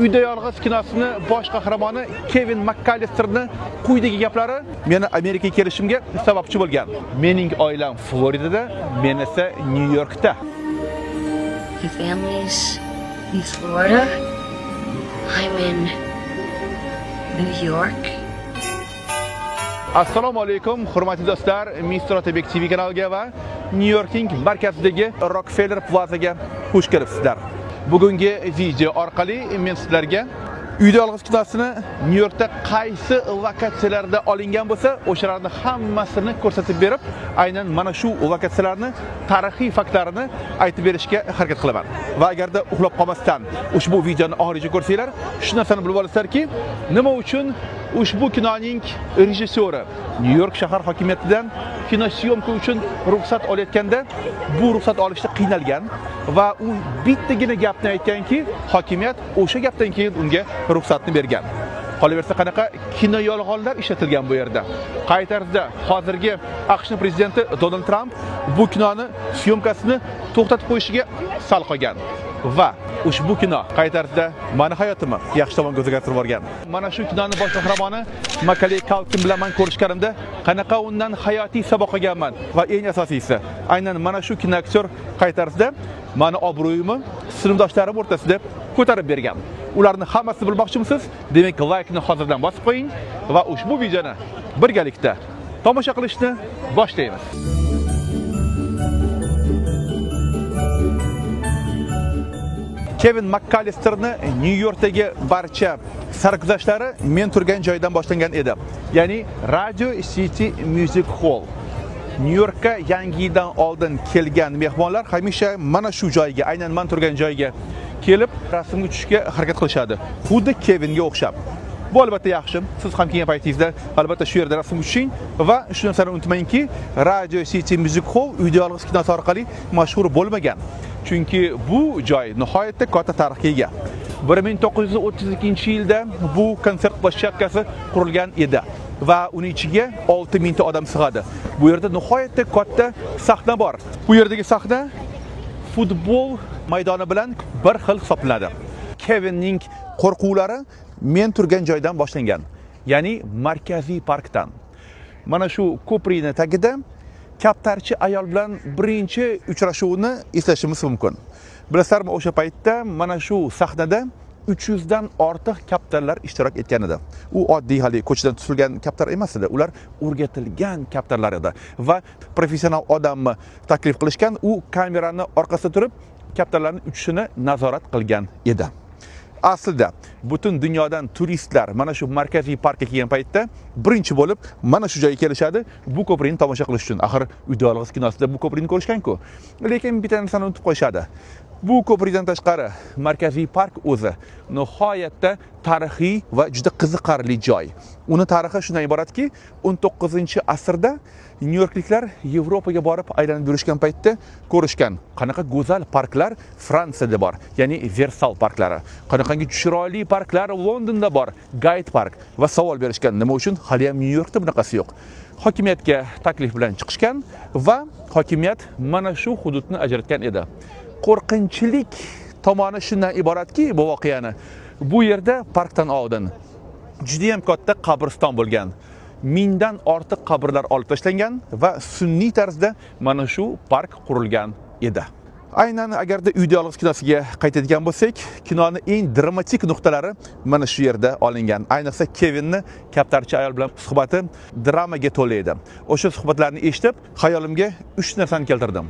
Uyda yolg'iz kinosini bosh qahramoni Kevin McCallisterni quyidagi gaplari meni Amerikaga kelishimga sababchi bo'lgan. Mening oilam Floridada, men esa Nyu Yorkda. My family's in Florida. I'm in New York. Assalomu alaykum, hurmatli do'stlar, Mr. Otabek TV kanaliga va Nyu Yorkning markazidagi Rockefeller Plazaga xush kelibsizlar. Bugungi video orqali men sizlarga Uyda yolg'iz kinosini Nyu Yorkda qaysi lokatsiyalarda olingan bo'lsa, o'shalarni hammasini ko'rsatib berib, aynan mana shu lokatsiyalarni tarixiy faktlarini aytib berishga harakat qilaman. Va agarda uxlab qolmasdan ushbu videoni oxirigacha ko'rsanglar, shu narsani bilib olasizlarki, nima uchun ushbu kinoning rejissyori Nyu York shahar hokimiyatidan kinosyomka uchun ruxsat olayotganda bu ruxsat olishda qiynalgan va u bittagina gapni aytganki, hokimiyat o'sha gapdan keyin unga ruxsatni bergan. Qolaversa, qanaqa kino yolg'onlar ishlatilgan bu yerda. Qay tarzda hozirgi AQSh prezidenti Donald Tramp bu kinoni syomkasini to'xtatib qo'yishiga sal qolgan va ushbu kino qay tarzda mani hayotimni yaxshi tomonga o'zgartirib yuborgan. Mana shu kinoni bosh qahramoni Makaley Kalkin bilan man ko'rishganimda qanaqa undan hayotiy saboq olganman va eng asosiysi, aynan mana shu kinoaktyor qay tarzda mani obro'yimni sinfdoshlarim o'rtasida ko'tarib bergan. Ularni hammasini bilmoqchimisiz? Demak, laykni hozirdan bosib qo'ying va ushbu videoni birgalikda tomosha qilishni boshlaymiz. Kevin McCallisterni Nyu Yorkdagi barcha sarguzashtlari men turgan joydan boshlangan edi. Ya'ni Radio City Music Hall. Nyu Yorkka yangi yildan oldin kelgan mehmonlar hamisha mana shu joyga, aynan men turgan joyga kelib rasmga tushishga harakat qilishadi. Xuddi Kevinga o'xshab. Bu albatta yaxshi. Siz ham kelgan paytingizda albatta shu yerda rasmga tushing va shu narsani unutmangki, Radio City Music Hall Uyda yolg'iz kinosi orqali mashhur bo'lmagan. Chunki bu joy nihoyatda katta tarixga ega. 1932-yilda bu konsert площадкасы qurilgan edi va uni ichiga 6000 ta odam sig'adi. Bu yerda nihoyatda katta sahna bor. Bu yerdagi sahna futbol maydoni bilan bir xil hisoblanadi. Kevinning qo'rquvlari men turgan joydan boshlangan, ya'ni markaziy parkdan. Mana shu ko'prikni tagida kaptarchi ayol bilan birinchi uchrashuvini eslashimiz mumkin. Bilasizlarmi, o'sha paytda mana shu sahnada 300 dan ortiq kaptarlar ishtirok etgan edi. U oddiy haligi ko'chadan tutilgan kaptar emas edi, ular o'rgatilgan kaptarlar edi va professional odamni taklif qilishgan, u kamerani orqasida turib kaptarlarning uchishini nazorat qilgan edi. Aslida butun dunyodan turistlar mana shu markaziy parkka kelgan paytda birinchi bo'lib mana shu joyga kelishadi, bu ko'prikni tomosha qilish uchun. Axir Uyda yolg'iz kinosida bu ko'prikni ko'rishgan-ku. Lekin bitta narsani unutib qo'yishadi. Bu ko'prikdan tashqari markaziy park o'zi nihoyatda tarixiy va juda qiziqarli joy. Uni tarixi shundan iboratki, 19-asrda Nyu-Yorkliklar Yevropaga borib aylanib yurishgan paytda ko'rishgan, qanaqa go'zal parklar Fransiyada bor, ya'ni Versal parklari, qanaqangi chiroyli parklar Londonda bor, Gayt park, va savol berishgan, nima uchun hali ham Nyu-Yorkda bunaqasi yo'q. Hokimiyatga taklif bilan chiqishgan va hokimiyat mana shu hududni ajratgan edi. Qo'rqinchlik tomoni shundan iboratki, bu voqeani bu yerda parkdan oldin juda ham katta qabriston bo'lgan. 1000 dan ortiq qabrlar olib tashlangan va sun'iy tarzda mana shu park qurilgan edi. Aynan agarda Uyda yolg'iz kinosiga qaytadigan bo'lsak, kinoni eng dramatik nuqtalari mana shu yerda olingan. Ayniqsa Kevinni kaptarchi ayol bilan suhbati dramaga to'la edi. O'sha suhbatlarni eshitib, xayolimga 3 narsani keltirdim.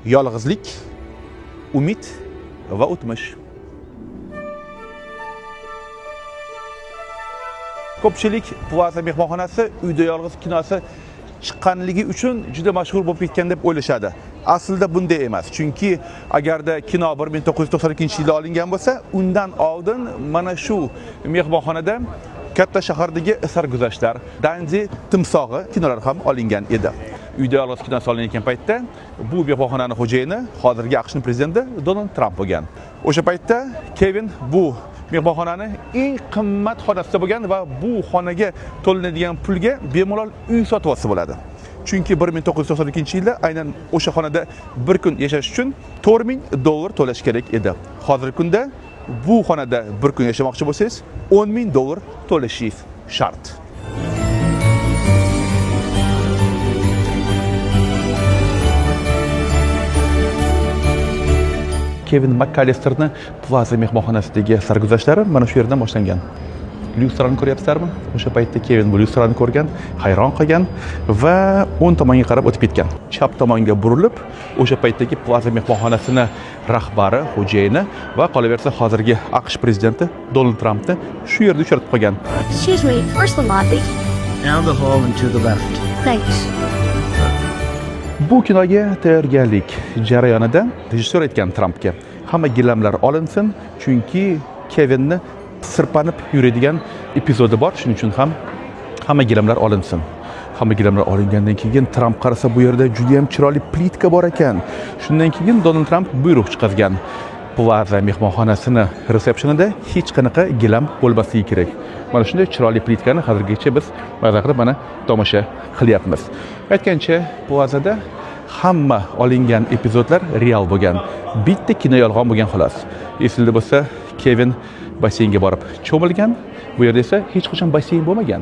Yolg'izlik, umid va o'tmish. Ko'pchilik Plaza mehmonxonasi Uyda yolg'iz kinosi chiqqanligi uchun juda mashhur bo'lib ketgan deb o'ylashadi. Aslida bunday emas. Chunki agarda kino 1992-yilda olingan bo'lsa, undan oldin mana shu mehmonxonada katta shahardagi sarguzashtlar, Dandi timsog'i kinolari ham olingan edi. Uyda yolg'iz kinosi olinayotgan paytda bu mehmonxonani xo'jayini hozirgi AQShning prezidenti Donald Tramp bo'lgan. O'sha paytda Kevin bu mehmonxonani eng qimmat xonasida bo'lgan va bu xonaga to'lanadigan pulga bemalol uy sotib olsa bo'ladi. Chunki 1992-yilda aynan o'sha xonada bir kun yashash uchun 4000 dollar to'lash kerak edi. Hozirgi kunda Bu xonada bir kun yashamoqchi bo'lsangiz, 10 ming dollar to'lashingiz shart. Kevin McAllisterni Plaza mehmonxonasidagi sarguzashtlari mana shu yerdan boshlangan. Lyustrani ko'ryapsizlarmi? O'sha paytda Kevin bu lyustrani ko'rgan, hayron qolgan va o'ng tomonga qarab o'tib ketgan. Chap tomonga burilib, o'sha paytdagi Plaza mehmonxonasini rahbari, xo'jayini va qolaversa hozirgi AQSh prezidenti Donald Trampni shu yerda uchratib qolgan. Excuse me, where's the lobby? Down the hall and to the left. Thanks. Bu kinoga tayyorgarlik jarayonida rejissyor aytgan Trampga: hamma gilamlar olinsin, chunki Kevinni sirpanib yuradigan epizodi bor, shuning uchun ham hamma gilamlar olinsin. Hamma gilamlar olingandan keyin Tramp qarasa, bu yerda juda ham chiroyli plitka bor ekan. Shundan keyin Donald Tramp buyruq chiqargan: Plaza mehmonxonasini resepsiyonida hech qanaqa gilam bo'lmasligi kerak. Mana shunday chiroyli plitkani hozirgacha biz maza qilib mana tomosha qilyapmiz. Aytgancha, Plazada hamma olingan epizodlar real bo'lgan, bitta kino yolg'on bo'lgan, xolos. Esingizda bo'lsa, Kevin basseynga borib cho'milgan. Bu yerda esa hech qachon basseyn bo'lmagan,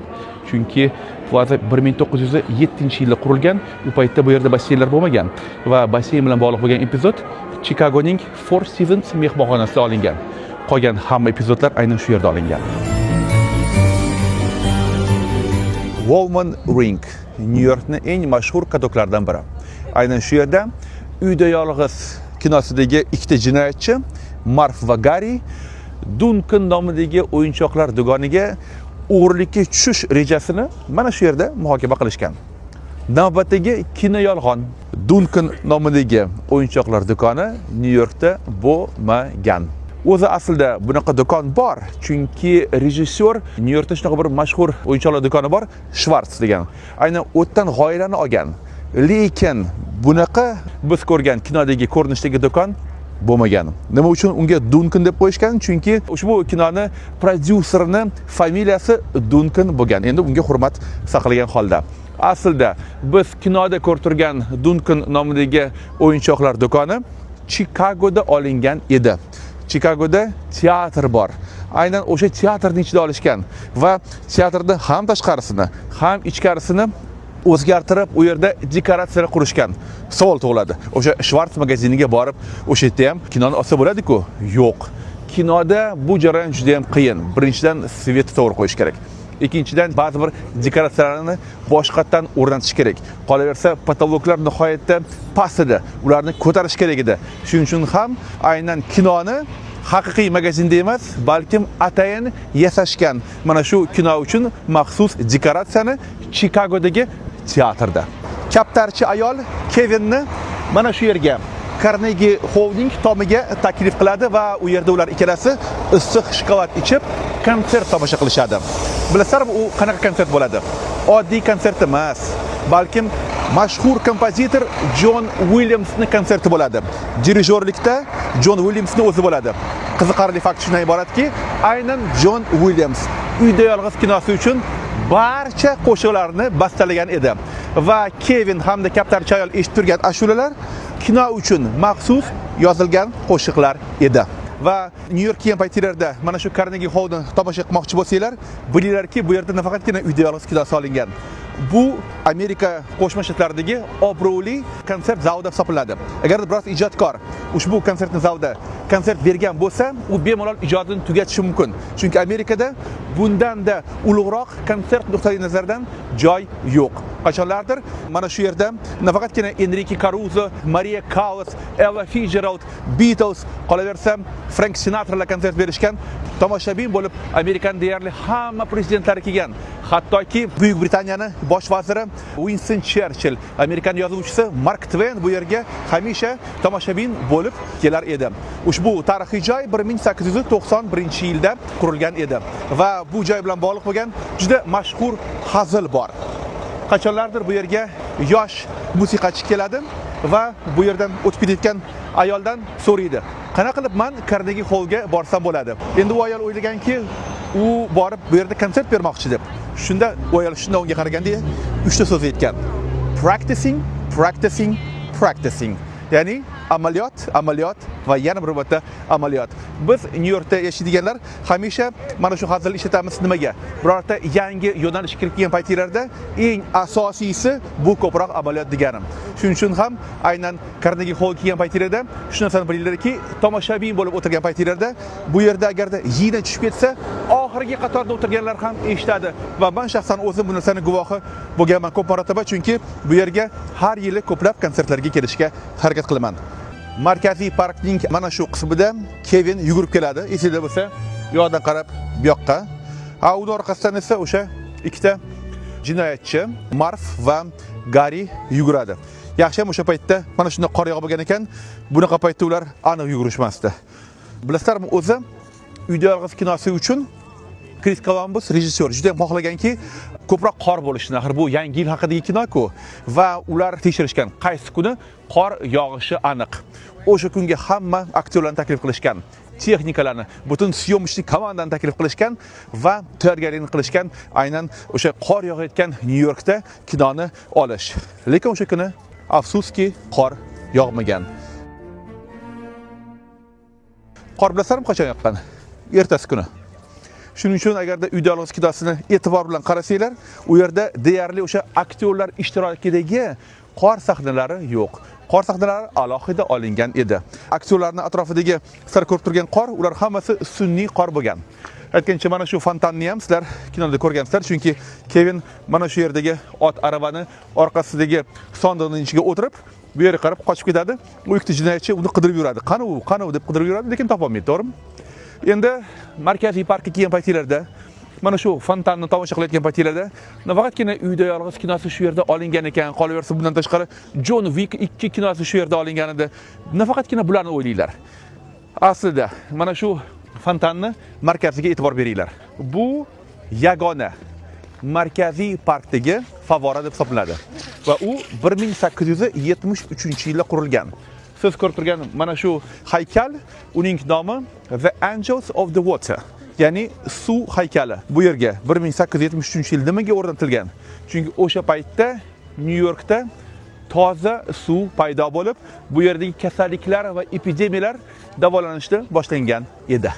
chunki Plaza 1907 yilda qurilgan. U paytda bu yerda basseynlar bo'lmagan va basseyn bilan bog'liq bo'lgan epizod Chikagoning Four Seasons mehmonxonasida olingan. Qolgan hamma epizodlar aynan shu yerda olingan. Wollman Rink Nyu Yorkni eng mashhur katoklaridan biri. Aynan shu yerda Uyda yolg'iz kinosidagi ikkita jinoyatchi Marv va Garri Duncan nomidagi o'yinchoqlar do'koniga o'g'irlikka tushish rejasini mana shu yerda muhokama qilishgan. Navbatdagi kino yolg'on: Duncan nomidagi o'yinchoqlar do'koni Nyu Yorkda bo'lmagan. O'zi aslida bunaqa do'kon bor, chunki rejissyor Nyu Yorkda shunaqa bir mashhur o'yinchoqlar do'koni bor, Schwartz degan, aynan u yerdan g'oyalarni olgan. Lekin bunaqa biz ko'rgan kinodagi ko'rinishdagi do'kon bo'lmagan. Nima uchun unga Duncan deb qo'yishgan? Chunki ushbu kinoni prodyuserini familiyasi Duncan bo'lgan, endi unga hurmat saqlagan holda. Aslida biz kinoda ko'rib turgan Duncan nomidagi o'yinchoqlar do'koni Chikagoda olingan edi. Chikagoda teatr bor, aynan o'sha teatrni ichida olishgan va teatrni ham tashqarisini, ham ichkarisini o'zgartirib, u yerda dekoratsiyalar qurishgan. Savol tug'iladi: o'sha Schwartz magaziniga borib, o'sha yerda ham kinoni olsa bo'ladi-ku? Yo'q, kinoda bu jarayon juda ham qiyin. Birinchidan, свет ni to'g'ri qo'yish kerak, ikkinchidan, ba'zi bir dekoratsiyalarni boshqatdan o'rnatish kerak, qolaversa потолок lar nihoyatda past edi, ularni ko'tarish kerak edi. Shuning uchun ham aynan kinoni haqiqiy magazinda emas, balkim atayin yasashgan mana shu kino uchun maxsus dekoratsiyani Chikagodagi teatrda. Kaptarchi ayol Kevinni mana shu yerga, Carnegie Hallning tomiga taklif qiladi va u yerda ular ikkalasi issiq shokolad ichib, konsert tomosha qilishadi. Bilasizlarmi, u qanaqa konsert bo'ladi? Oddiy konsert emas, balkim mashhur kompozitor Jon Uilyamsni konserti bo'ladi. Dirijorlikda Jon Uilyamsni o'zi bo'ladi. Qiziqarli fakt shundan iboratki, aynan Jon Uilyams Uyda yolg'iz kinosi uchun barcha qo'shiqlarni bastalagan edi va Kevin hamda kaptarchi ayol eshitib turgan ashulalar kino uchun maxsus yozilgan qo'shiqlar edi. Va Nyu York kelgan paytinglarda mana shu Carnegie Hallni tomosha qilmoqchi bo'lsanglar, bilinglarki, bu yerda nafaqatgina Uyda yolg'iz kinosi olingan, bu Amerika Qo'shma Shtatlaridagi obro'li konsert zali deb hisoblanadi. Agar biror ijodkor ushbu konsertni zalida konsert bergan bo'lsa, u bemalol ijodini tugatishi mumkin, chunki Amerikada bundanda ulug'roq konsert nuqtai nazaridan joy yo'q. Qachonlardir mana shu yerda nafaqatgina Enrike Karuzo, Mariya Kallas, Ella Fitzgerald, Beatles, qolaversa Frank Sinatralar konsert berishgan. Tomoshabin bo'lib Amerikani deyarli hamma prezidentlari kelgan, hattoki Buyuk Britaniyani bosh vaziri Uinston Cherchill, Amerikan yozuvchisi Mark Tven bu yerga hamisha tomoshabin bo'lib kelar edi. Ushbu tarixiy joy 1891 yilda qurilgan edi va bu joy bilan bog'liq bo'lgan juda mashhur hazil bor. Qachonlardir bu yerga yosh musiqachi keladi va bu yerdan o'tib ketayotgan ayoldan so'raydi: "Qanaqa qilib man Carnegie Hallga borsam bo'ladi?" Endi u ayol o'ylaganki, u borib bu yerda konsert bermoqchi deb. Shunda u ayol shunda unga qaraganda uchta so'z aytgan: "Practicing, practicing, practicing." Ya'ni amaliyot, amaliyot va yana bir marta amaliyot. Biz Nyu Yorkda yashaydiganlar hamisha mana shu hazilni ishlatamiz. Nimaga? Birorta yangi yo'nalish kirib kelgan paytinglarda eng asosiysi bu ko'proq amaliyot deganim. Shuning uchun ham aynan Carnegie Hall kelgan paytinglarda shu narsani bilinglarki, tomoshabin bo'lib o'tirgan paytinglarda bu yerda agarda yina tushib ketsa, oxirgi qatorda o'tirganlar ham eshitadi va men shaxsan o'zim bu narsani guvohi bo'lganman ko'p marotaba, chunki bu yerga har yili ko'plab konsertlarga kelishga harakat qilaman. Markaziy parkning mana shu qismida Kevin yugurib keladi. Esingizda bo'lsa, u yoqdan qarab bu yoqqa. A uni orqasidan esa o'sha ikkita jinoyatchi Marv va Gari yuguradi. Yaxshi ham o'sha paytda mana shunday qor yog'ib bo'lgan ekan, bunaqa paytda ular aniq yugurishmasdi. Bilasizlarmi, o'zi Uyda yolg'iz kinosi uchun Kris Kolumbus rejissyor juda ham xohlaganki, ko'proq qor bo'lishini. Axir bu Yangi yil haqidagi kino-ku va ular tekshirishgan, qaysi kuni qor yog'ishi aniq. O'sha kunga hamma aktyorlarni taklif qilishgan, texnikalarni, butun съёмочный komandani taklif qilishgan va tayyorgarlikni qilishgan aynan o'sha qor yog'ayotgan Nyu Yorkda kinoni olish. Lekin o'sha kuni, afsuski, qor yog'magan. Qor bilasizlarmi qachon yoqqan? Ertasi kuni. Shuning uchun agarda Uyda yolg'iz kinosini e'tibor bilan qarasanglar, u yerda deyarli o'sha aktyorlar ishtirokidagi qor sahnalari yo'q. Qor sahnalari alohida olingan edi. Aktyorlarning atrofidagi sizlar ko'rib turgan qor, ular hammasi sun'iy qor bo'lgan. Aytgancha, mana shu fontanni ham sizlar kinoda ko'rgansizlar, chunki Kevin mana shu yerdagi ot aravani orqasidagi sondiqning ichiga o'tirib, bu yerga qarab qochib ketadi. U ikkita jinoyatchi uni qidirib yuradi. Qani u, qani u deb qidirib yuradi, lekin topolmaydi, to'g'rimi? Endi markaziy parkka kelgan paytinglarda, mana shu fontanni tomosha qilayotgan paytinglarda nafaqatgina Uyda yolg'iz kinosi shu yerda olingan ekan, qolaversa bundan tashqari John Wick 2 kinosi shu yerda olingan edi. Nafaqatgina bularni o'ylanglar. Aslida mana shu fontanni markaziga e'tibor beringlar. Bu yagona markaziy parkdagi favvora deb hisoblanadi va u 1873-yilda qurilgan. Siz ko'rib turgan mana shu haykal, uning nomi The Angels of the Water, ya'ni suv haykali. Bu yerga 1873-yil nimaga o'rnatilgan? Chunki o'sha paytda Nyu Yorkda toza suv paydo bo'lib, bu yerdagi kasalliklar va epidemiyalar davolanishda boshlangan edi.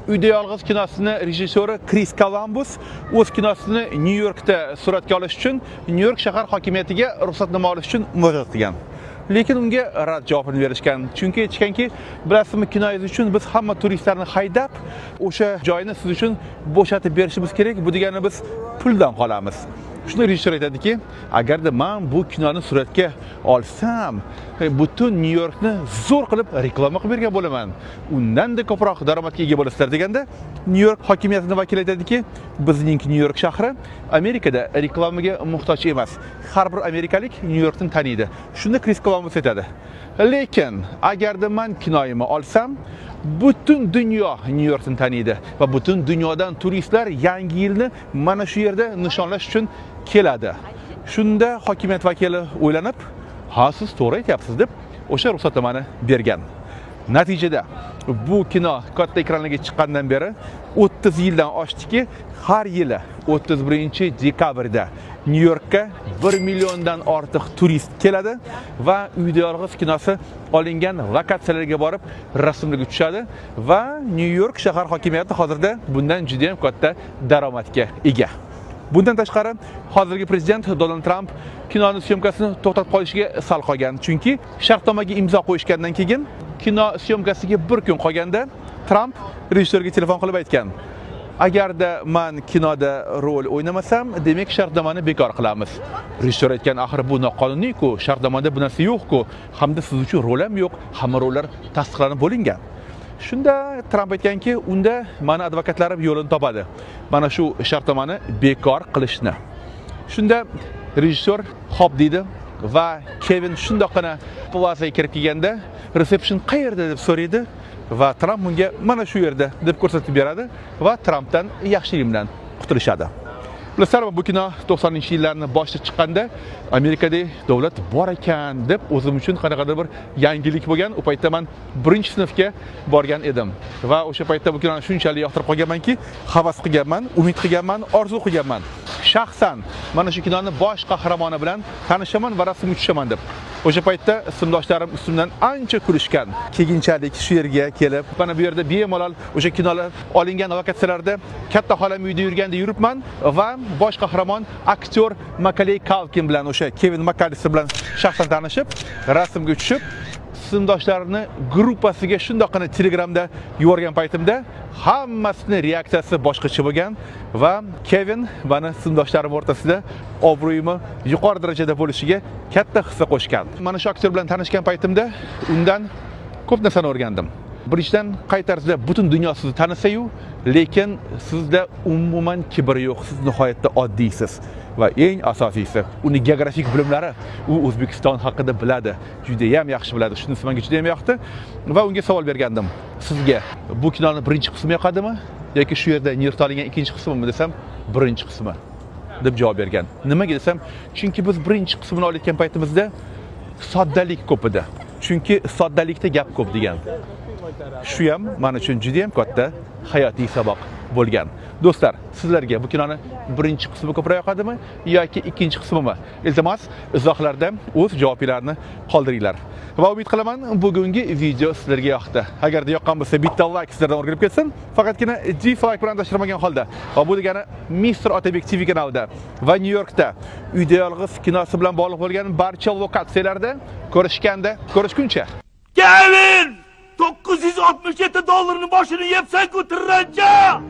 Uyda yolg'iz kinosini rejissyori Kris Kolumbus o'z kinosini Nyu Yorkda suratga olish uchun Nyu York shahar hokimiyatiga ruxsatnoma olish uchun murojaat qilgan. Lekin unga rad javobini berishgan. Chunki aytishganki, bilasizmi, kinoyingiz uchun biz hamma turistlarni haydab, o'sha joyni siz uchun bo'shatib berishimiz kerak. Bu degani biz puldan qolamiz. Shunda rejissyor aytadiki, agarda men bu kinoni suratga olsam, butun Nyu Yorkni zo'r qilib reklama qilib bergan bo'laman. Undan-da ko'proq daromadga ega bo'lasizlar deganda, Nyu York hokimiyatining vakili aytadiki, bizning Nyu York shahri Amerikada reklamaga muhtoj emas. Har bir amerikalik Nyu Yorkni taniydi. Shunda Kris Kolumbus aytadi: lekin agarda men kinoyimni olsam, butun dunyo Nyu Yorkni taniydi va butun dunyodan turistlar Yangi yilni mana shu yerda nishonlash uchun keladi. Shunda hokimiyat vakili o'ylanib, ha, siz to'g'ri aytyapsiz deb o'sha ruxsatnomani bergan. Natijada bu kino katta ekranlarga chiqqandan beri 30 yildan oshdiki, har yili 31-dekabrda Nyu Yorkka 1 milliondan ortiq turist keladi va Uyda yolg'iz kinosi olingan lokatsiyalarga borib rasmlarga tushadi va Nyu York shahar hokimiyati hozirda bundan juda ham katta daromadga ega. Bundan tashqari, hozirgi prezident Donald Tramp kinoni syomkasini to'xtatib qolishiga sal qolgan, chunki shartnomaga imzo qo'yishgandan keyin kino syomkasiga bir kun qolganda Tramp rejissyorga telefon qilib aytgan: agarda man kinoda rol o'ynamasam, demak shartnomani bekor qilamiz. Rejissyor aytgan: axir bu noqonuniy-ku, shartnomada bu narsa yo'q-ku, hamda siz uchun rol ham yo'q, hamma rollar tasdiqlanib bo'lingan. Shunda Tramp aytganki, unda mani advokatlarim yo'lini topadi mana shu shartnomani bekor qilishni. Shunda rejissyor xo'p deydi va Kevin shundoqqina plazaga kirib kelganda resepsyon qayerda deb so'raydi va Tramp bunga mana shu yerda deb ko'rsatib beradi va Trampdan yaxshilik bilan qutulishadi. Bilasizlarmi, bu kino 90-yillarni boshida chiqqanda Amerikada davlat bor ekan deb o'zim uchun qanaqadir bir yangilik bo'lgan. U paytda men birinchi sinfga borgan edim va o'sha paytda bu kinoni shunchalik yoqtirib qolganmanki, havas qilganman, umid qilganman, orzu qilganman. Shaxsan mana shu kinoni bosh qahramoni bilan tanishaman va rasmga tushaman deb. O'sha paytda sinfdoshlarim ustimdan ancha kulishgan. Keyinchalik shu yerga kelib, mana bu yerda bemalol o'sha kinolar olingan lokatsiyalarda katta xolam uyida yurganda yuribman va bosh qahramon aktyor Makaley Kalkin bilan, o'sha Kevin McAllister bilan shaxsan tanishib, rasmga tushib, sinfdoshlarimni gruppasiga shundoqqina Telegramda yuborgan paytimda hammasini reaksiyasi boshqacha bo'lgan va Kevin mani sinfdoshlarim o'rtasida obro'yimni yuqori darajada bo'lishiga katta hissa qo'shgan. Mana shu aktyor bilan tanishgan paytimda undan ko'p narsani o'rgandim. Birinchidan, qay tarzda butun dunyo sizni tanisa-yu, lekin sizda umuman kibr yo'q, siz nihoyatda oddiysiz. Va eng asosiysi, uni geografik bilimlari, u O'zbekiston haqida biladi, juda ham yaxshi biladi. Shunisi menga juda ham yoqdi va unga savol bergandim. "Sizga bu kinoni birinchi qismi yoqadimi yoki shu yerda Nyu-Yorkda olingan ikkinchi qismimi?" desam, "Birinchi qismi", deb javob bergan. Nimaga desam, chunki biz birinchi qismini olayotgan paytimizda soddalik ko'p edi. Chunki soddalikda gap ko'p, degan. Shu ham men uchun juda ham katta hayotiy saboq bo'lgan. Do'stlar, sizlarga bu kinoni birinchi qismi ko'proq yoqadimi yoki ikkinchi qismimi? Iltimos, izohlarda o'z javobinglarni qoldiringlar. Va umid qilaman, bugungi video sizlarga yoqdi. Agarda yoqqan bo'lsa, bitta like sizlardan o'rgilib ketsin. Faqatgina dislike bilan adashtirmagan holda. Va bu degani Mr. Otabek TV kanalida va Nyu-Yorkda Uyda yolg'iz kinosi bilan bog'liq bo'lgan barcha lokatsiyalarda ko'rishganda ko'rishguncha. Kevin! 967 dollarni boshini yebsan-ku, tirrancha!